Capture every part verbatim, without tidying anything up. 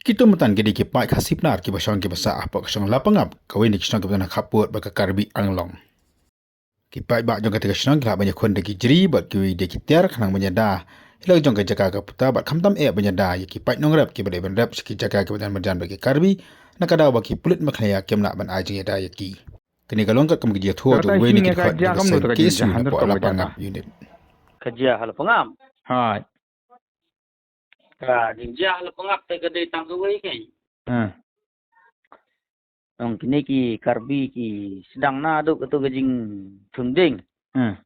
Kito mynta ki dei ki paid Khasi Pnar kiba shong kiba sah hapoh ka shnong Lapangap, kawei na ki shnong kiba don ha khappud bad ka Karbi Anglong. Ki paidbah jong kata ka shnong ki lah ban ïakhun da ki jri bad kiwei de ki tiar khnang ban ïada ïa la jong ka jaka ka puta bad khamtam eh ban ïada ïa ki paid nongrep kiba dei ban rep sha ki jaka kiba don marjan bad ki Karbi, na ka daw ba ki pulit meghalaya kim lah ban ai jingïada ïa ki. Kane ka long katkum ka jingïathuh jong uwei na ki dkhot jong ka seng K S U napoh Lapangap unit. Ka jia ha Lapangap. Hai. Ka jingjia ha Lapangap te ka dei tang kawei kein. Hmm. Ong kine ki Karbi ki sdang naduh kato ka jingthung dieng. Hmm.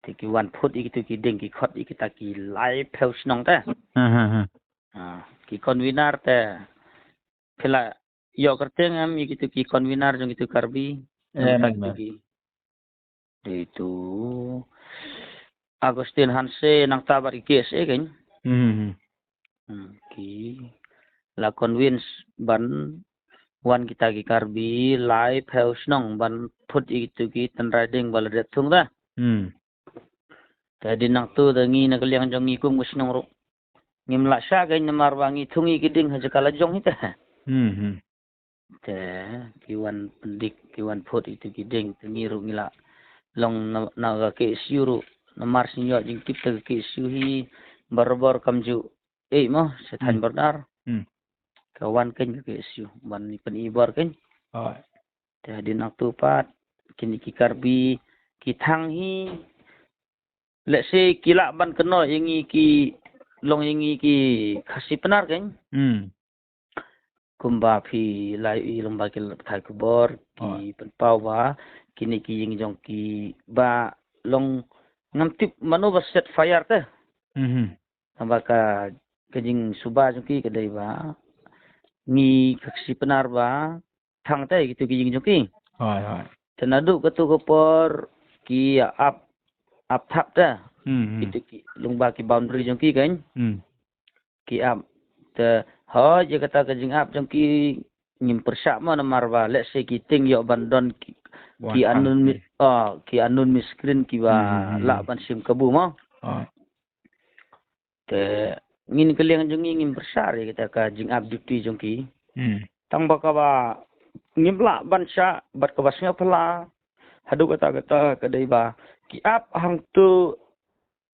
Te ki wan phut ïa kito ki dieng, ki khot ïa kita ki laiphew shnong te. Hmm, hmm, hmm. Ah, ki convener te phi la ïoh kyrteng em ïa kito ki convener jong kito Karbi? Em, em, em. Dei tu Augustine Hanse nangta bad ki K S A kein. Hmm, hmm, hmm. Hmm, ki la convince ban wan kita ki Karbi laiphew shnong ban phut ïa kito ki tynrai dieng ba la dep thung te. Hmm. Te hadien nangto te ngi na ka liang jong ngi kum ka shnong ruh ngim lah shah kein namar ba ngi thung ïa ki dieng ha jaka la jong hi te. Hmm, hmm. Te ki wan pyndik, ki wan phut ïa kito ki dieng, te ngi ruh ngi lah long na, na ka K S U ruh namar shu ïoh jingtip te ka K S U hi barabor kamjooh, eh, mo, sha thaiñ Bordar. Hmm. Ka wan kein ka K S U ban pyni bor kein. Oh. Te hadien nangto pat kine ki Karbi ki thang hi, let's say, ki lah ban kynnoh ïa ngi ki, long ïa ngi ki Khasi Pnar kein. Hmm. Kumba phi la ïohi lyngba ki lad pathai khubor ki pynpaw ba kine ki ïing jong ki ba long ngam tip mano ba set fire te. Mhm. Tangba ka, ka jingsuba jong ki ka dei ba ngi Khasi Pnar ba thang te kito ki ïing jong ki. Hai, hai. Te naduh kato ka por ki ap, ap thap te. Hmm, hmm. Kito ki lyngba ki boundary jong ki kein. Hmm. Ki ap te, hooid, ïa kata ka jingap jong ki ngim pyrshah mo namar ba let's say ki tieng ïoh ban don ki, ki unknown mi-, ah, ki unknown miscreant kiba lah ban shim kabu mo. Ah. Te ngi na ka liang jong ngi ngim pyrshah ïa kata ka jingap duty jong ki. Hmm. Tangba kaba ngim lah ban shah bad kaba sngewphylla haduh katta katta ka dei ba ki ap hangto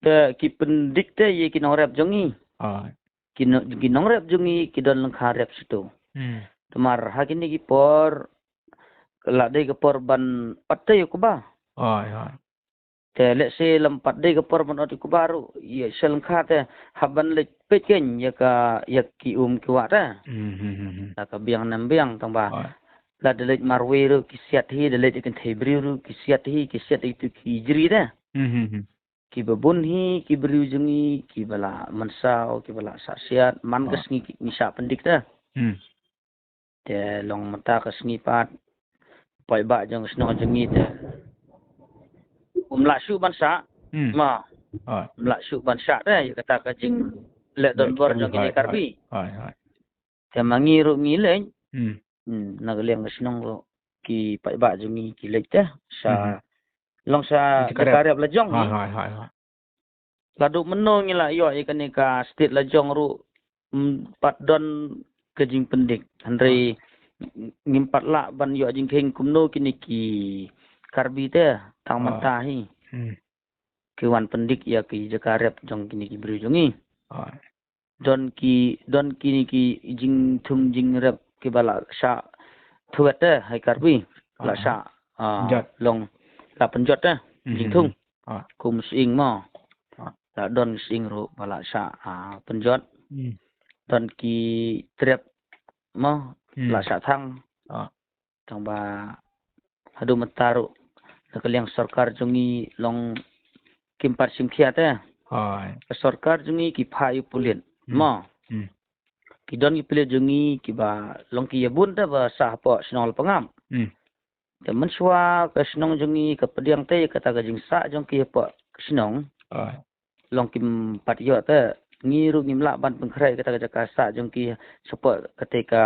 te ki pyndik te ïa ki nongrep jong ngi. Ah. Ki no-, ki nongrep jong ngi ki don lyngkha rep shato. Hmm. Namar ha kine ki por la dei ka por ban ot te ïa u kba. Ah, ïa. Te let's say lym pat dei ka por ban ot ïa u kba ruh, ïa sha lyngkha te hap ban leit peit kein ïa ka, ïa ki um ki wah te. Hmm, hmm, hmm, hmm. La ka biang ne ym biang tangba. Ah. La da leit marwei ruh ki siat hi, da leit ïa kynthei briew ruh ki siat hi, ki siat ïa kitu ki jri te. Hmm, hmm, hmm. Kiba bun hi ki briew jong ngi kiba la mynsaw, kiba la sah siat man ka sngi ki, ngi shah pyndik te. Hmm. Te long mynta ka sngi pat paidbah jong ka shnong jong ngi te um lah shuh ban shah. Hmm. Ma. Hai. Um lah shuh ban shah te ïa kata ka jingleh donbor jong kine ki Karbi. Hai, hai. Te ma ngi ruh ngi leit. Hmm. Hmm, na ka liang ka shnong ruh ki paidbah jong ngi ki leit te sha, hmm, long sha jaka rep la jong. Hai, hai, hai, hai. Lada mynno ngi la ïoh ïa kane ka state la jong ruh, mm, pat don ka jingpyndik. Hynrei ngim pat lah ban ïoh jingkheiñ kumno kine ki Karbi te tang mynta hi. Hmm. Ki wan pyndik ïa ki jaka rep jong kine ki briew jong ngi. Ah. Don ki, don kine ki jingthung jingrep kiba la shah thwet te ha i Karbi. La shah, ah, long la pynjot te jingthung. Ah. Kum sying mo. Ah. La don sying ruh ba la shah, ah, pynjot. Hmm. Don ki trep mo, hmm, la shah thang. Ah. Tangba haduh mynta ruh na ka liang sorkar jong ngi long kim pat shim khia te. Hai. Ka sorkar jong ngi ki phah ïa u pulit. Hmm. Mo. Hmm. Ki don ki pulit jong ngi kiba long ki ïa bun te ba sah hapoh shnong Lapangap. Hmm. Te mynshuwa ka shnong jong ngi ka pdiang te ïa kata ka jingsah jong ki hapoh shnong. Hai. Long kim pat ïoh te, ngi ruh ngim lah ban pynkhreh kata ka jaka sah jong ki shapoh kata ka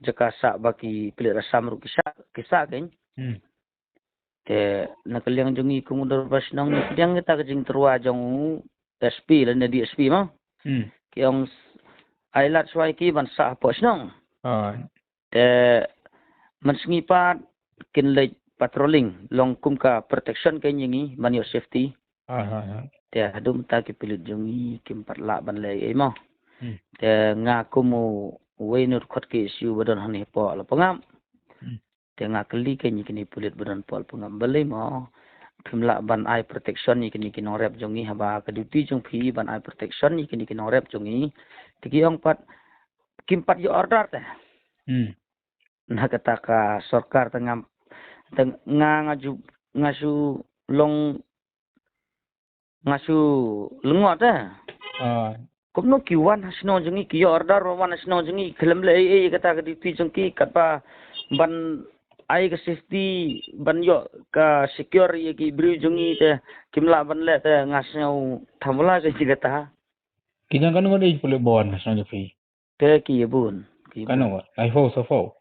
jaka sah ba ki pulit Assam ruh ki sah, ki sah kein. Hmm. Te na ka liang jong ngi kum u dorbar shnong ngi pdiang kata ka jingtyrwa jong u S P lane D S P mo. Hmm. Ki ong s-, ai lad shuwa ïa ki ban sah hapoh shnong. Te mynsngi pat kin leit patrolling, long kum ka protection ka ïa ngi ban ïoh safety. Te haduh mynta ki pulit jong ngi kim pat lah ban leh ei mo. Te nga kum uwei na u dkhot K S U ba don hangne hapoh Lapangap, te nga kylli kein ïa kine pulit ba don hapoh Lapangap, balei mo phim lah ban ai protection ïa kine ki nongrep jong ngi, haba ka duty jong phi ban ai protection ïa kine ki nongrep jong ngi? Te ki ong pat kim pat ïoh order te. Na kata ka sorkar te ngam, te nga, nga ju, nga shu long, nga shu lyngngoh te. Kumno ki wan ha shnong jong ngi, ki ïoh order wan ha shnong jong ngi, khlem leh ei ei ïa kata ka duty jong ki, katba ban ai ka safety, ban ïoh ka secure ïa ki briew jong ngi te kim lah ban leh te, nga sngew thamula ka ïa kata. Ki jong kano ngan ïa pulit ba wan ha shnong jong phi? Te ki ïa bun, ki ïa bun. Kano wat? Ai fo sa fo.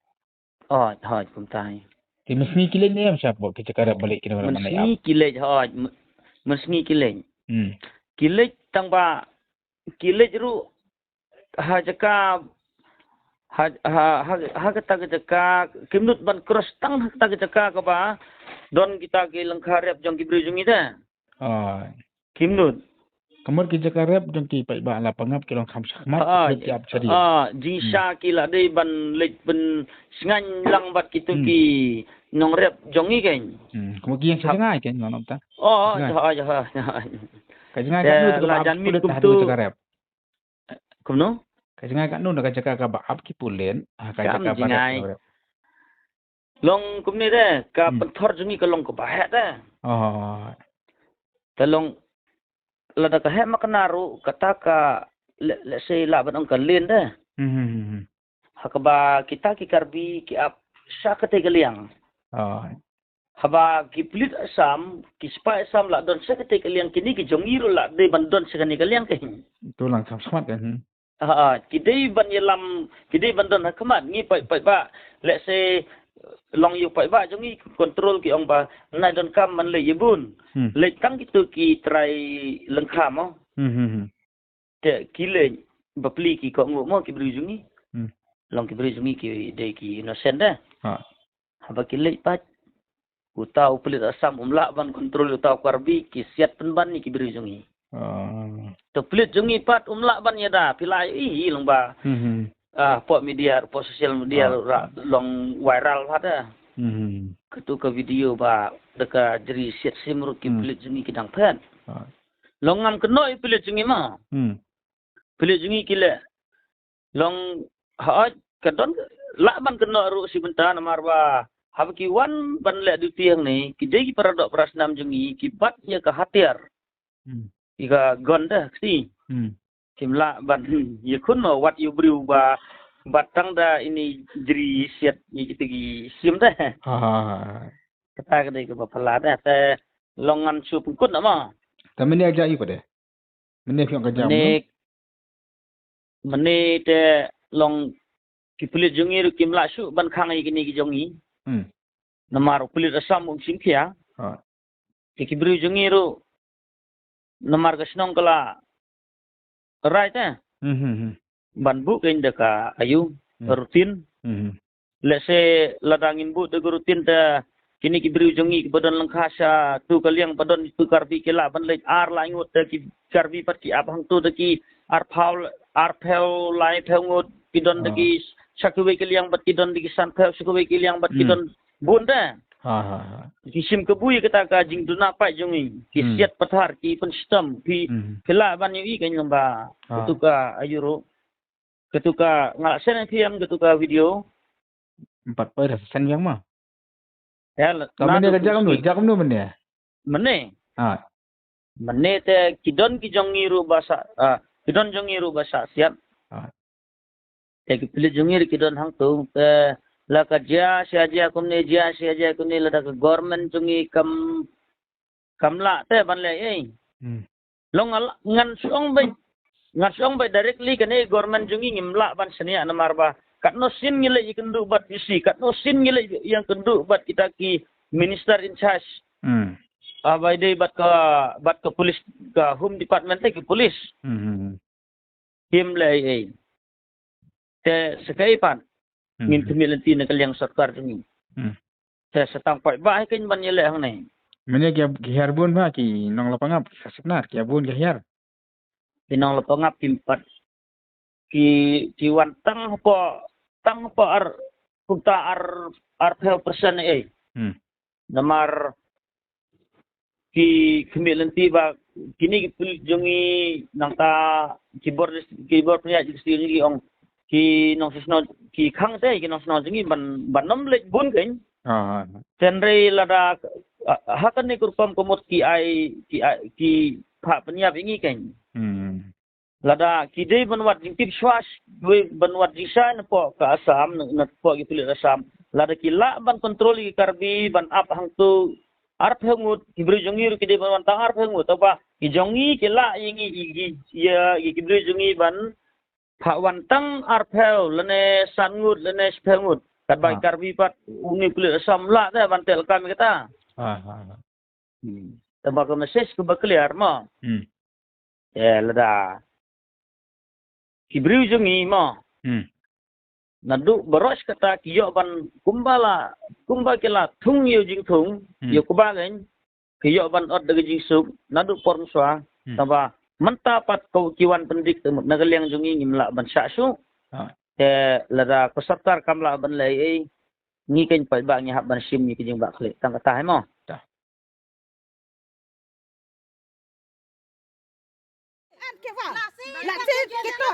Hooid, hooid, kumta hi. Te mynsngi ki leit ne em sha hapoh ki jaka rep ba leit kine ba leit? Mynsngi ki leit, hooid, mynsngi ki leit. Ki leit tang ba ki leit ruh ha jaka, ha, ha, ha, ha kata ka jaka, kim nud ban cross tang ha kata ka jaka kaba don kita ki lyngkha rep jong ki briew jong ngi te. Kim nud. Ka mut ki jaka rep jong ki paidbah Lapangap ki long kham shakhmat, ki ap shari. Jingshisha ki la dei ban leit pynsngewbha lang bad kito ki nongrep jong ngi kein. Ka mut ki ïeng sha jngai kein, ngan ong ta. Hooid, hooid, hooid. Ka jngai katno, la jan mih kumtu. Kumno? Ka jngai katno na ka jaka kaba ap ki pulit, ha ka jaka ba rep. Long kumne te, ka pynthor jong ngi ka long kaba heh te. Te long, lada ka heh makna ruh, kata ka, le, let's say, lah ban ong ka lane te. Ha kaba kita ki Karbi ki ap sha katei ka liang. Haba ki pulit Assam, ki sipai Assam la don sha katei ka liang, kine ki jong ngi ruh la dei ban don sha kane ka liang kein. To lang kham shakhmat kein. Ha, ki dei ban ïalam, ki dei ban don ha khmat, ngi paid, paidbah. Let's say, long ïa u paidbah jong ngi control, ki ong ba nai donkam ban leit ïa bun. Leit tang kito ki trai lyngkha mo. Te ki leit, bapli ki kohnguh mo ki briew jong ngi. Long ki briew jong ngi ki dei ki innocent te. Haba ki leit pat, uta u pulit Assam um lah ban control uta u Karbi, ki siat pynban ïa ki briew jong ngi. Te pulit jong ngi pat um lah ban ïada, phi la ïohi long ba, hapoh media, hapoh social media ruh long viral pat te. Katu ka video ba da ka jri siat sim ruh ki pulit jong ngi ki dang phet. Long ngam kynnoh ïa pulit jong ngi ma. Pulit jong ngi ki leh. Long, hooid, ka don, lah ban kynnoh ruh shi bynta namar ba haba ki wan ban leh duty hangne, ki dei ki para doh para snam jong ngi, ki bat ïa ka hatiar. Ïa ka gun te, kti. Kim lah ban ïakhun mo, wat ïa u briew ba bat tang da ine i jri siat ïa kito ki sim te. Kata ka dei kaba phylla te, te long ngan shu pynkut na ma. Te mynne ka jia ïa u ka dei. Mynne phi ong ka jia mynne, mynne te long ki pulit jong ngi ruh kim lah shuh ban khang ïa kine ki jong ngi. Namar u pulit Assam um shim khia. Te ki briew jong ngi ruh namar ka shnong ka la rai te. Ban buh kein da ka ayu, routine. Let's say, lada ngin buh da ka routine te, kine ki briew jong ngi kiba don lyngkha sha tu ka liang ba don tu Karbi ki lah ban leit ar lai ngut te, ki Karbi pat ki ap hangto da ki arphew, arphew laiphew ngut, ki don da ki sha kiwei ki liang bad ki don da ki sanphew sha kiwei ki liang bad ki don bun te. Ki shim kabu ïa kata ka jingduna paid jong ngi, ki siat pathar, ki pynshitom, phi, phi lah ban ïohi kein long ba katu ka ayu ruh. Katu ka nga la send ïa phi em katu ka video. Em pat poi ra send biang ma. Ïa, la, ka mynne ka jia kumno, jia kumno mynne? Mynne. Mynne te ki don ki jong ngi ruh ba sah, ki don jong ngi ruh ba sah siat. Te ki pulit jong ngi ruh ki don hangto te la ka jia sha jia kumne, jia sha jia kumne, lada ka government jong ngi kam, kam lah te ban leh ei. Long ngan shu ong beit, ngan shu ong beit directly kane government jong ngi ngim lah ban shaniah namar ba katno sien ngi leit ïakynduh bad D C, katno sien ngi leit ïakynduh bad kita ki minister in charge. Haba ïadei bad ka, bad ka police, ka home department te ki police. Kim leh ei ei. Te sa kaei pat ngin khmih lynti na ka liang sorkar jong ngi. Te sa tang paidbah hi kein ban ïaleh hangne. Mynne ki, ki hiar bun bha ki nong Lapangap, ki Khasuknar, ki hiar bun ki hiar. Ki nong Lapangap kim pat, ki, ki wan tang hapoh, tang hapoh ar, kumta ar, arphew percent eh. Namar ki khmih lynti ba kine ki pulit jong ngi, nangta ki bor, ki bor pynïaid jingstad jong ngi ong ki nongshnong, ki khang te ki nongshnong jong ngi ban, ban nym leit bun kein. Hynrei lada, ah, ha kane ka rukom ka mut ki ai, ki ai, ki phah pynïap ïa ngi kein. Lada ki dei ban wad jingtip shuwa, dei ban wad jingshai napoh ka Assam, na, napoh ki pulit Assam. Lada ki lah ban control ïa ki Karbi ban ap hangto arphew ngut, ki briew jong ngi ruh ki dei ban wan tang arphew ngut. Tangba ki jong ngi ki lah ïa ngi, ïa, ïa, ïa ki briew jong ngi ban phah wan tang arphew lane san ngut lane shiphew ngut. Katba ki Karbi pat, une u pulit Assam lah te ban teh lakam ïa kata. Hmm. Tangba ka message kaba clear mo. Hmm. Eh, lada ki briew jong ngi mo. Hmm. Naduh baroh shi katta ki ïoh ban kumba la, kumba ki la thung ïa u jingthung, hmm, ïa u kba kein, ki ïoh ban ot da ka jingsuk, naduh por mynshuwa. Hmm. Tangba mynta pat ko ki wan pyndik na ka liang jong ngi ngim lah ban shah shuh. Ah. Te lada ka sorkar kam lah ban leh ei, ngi kein paidbah ngi hap ban shim ïa ka jingbakla tang kata hi mo. Ta. An ke wa. La se ke to.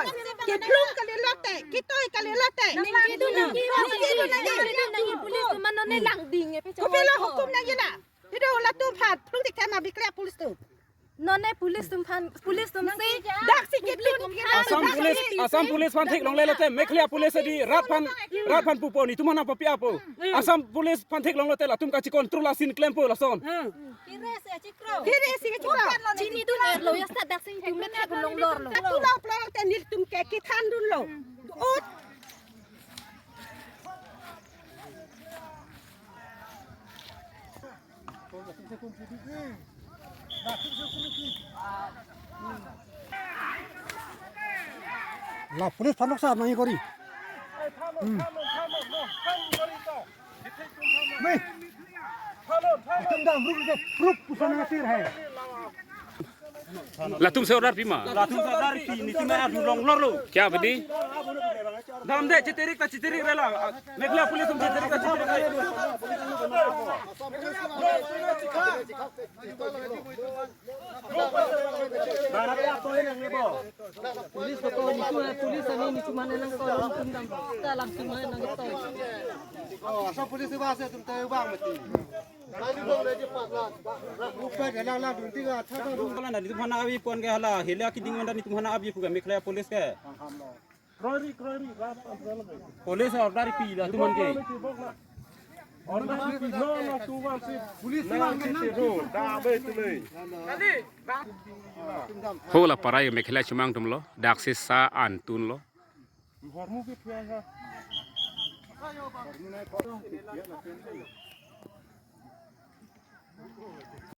Ke plung ka le lote. Ke to ka le lote. Nang ki du nang ki wa. Nang ki du nang ki. Nang ki du nang ki. Police man ne lang ding e pe. Ko pe la hukum na yina. Pi do la tu phat. Plung dik te ma bi kle police tu. None police tum phan, police tum si. Dak si ke plung. Assam Police, Assam Police phan thik long le lote. Meghalaya Police di rat phan, rat phan pupo ni tu mana papi apo. Assam Police phan thik long lote la tum ka chi control la sin klem po la son. Kire se chikro. Kire se chikro. Chini tu ner lo ya sa dak sing tu met ko long dor lo. Tu lo plong te nil tum ke ki than dun lo. Ut. La police phan nok sa nang kori. Hmm. Nahi. Tum dam, ruk, ruk, ruk, pusa na tir hai. La tum se order pi ma. La tum se order pi, ni tum ar long lor lo. Kya bdi? Dam de, chitirik ta chitirik rela. Meghalaya police tum chitirik ta chitirik. Police ko to ni ko police ani ni ko mane lang ko lang tum dam. Ta lang tum mane nang to. Oh, asal police ba se tum tayo bang mati. Rupa de lang lang dun tiga cha dun. Ko la na ni tum hana abi pon ke hala. Hela ki ding wanda ni tum hana abi pu ke Meghalaya police ke. Police order pi la tum ke. Ho la para ïa Meghalaya Chimang tum lo, dak sisa an tun lo.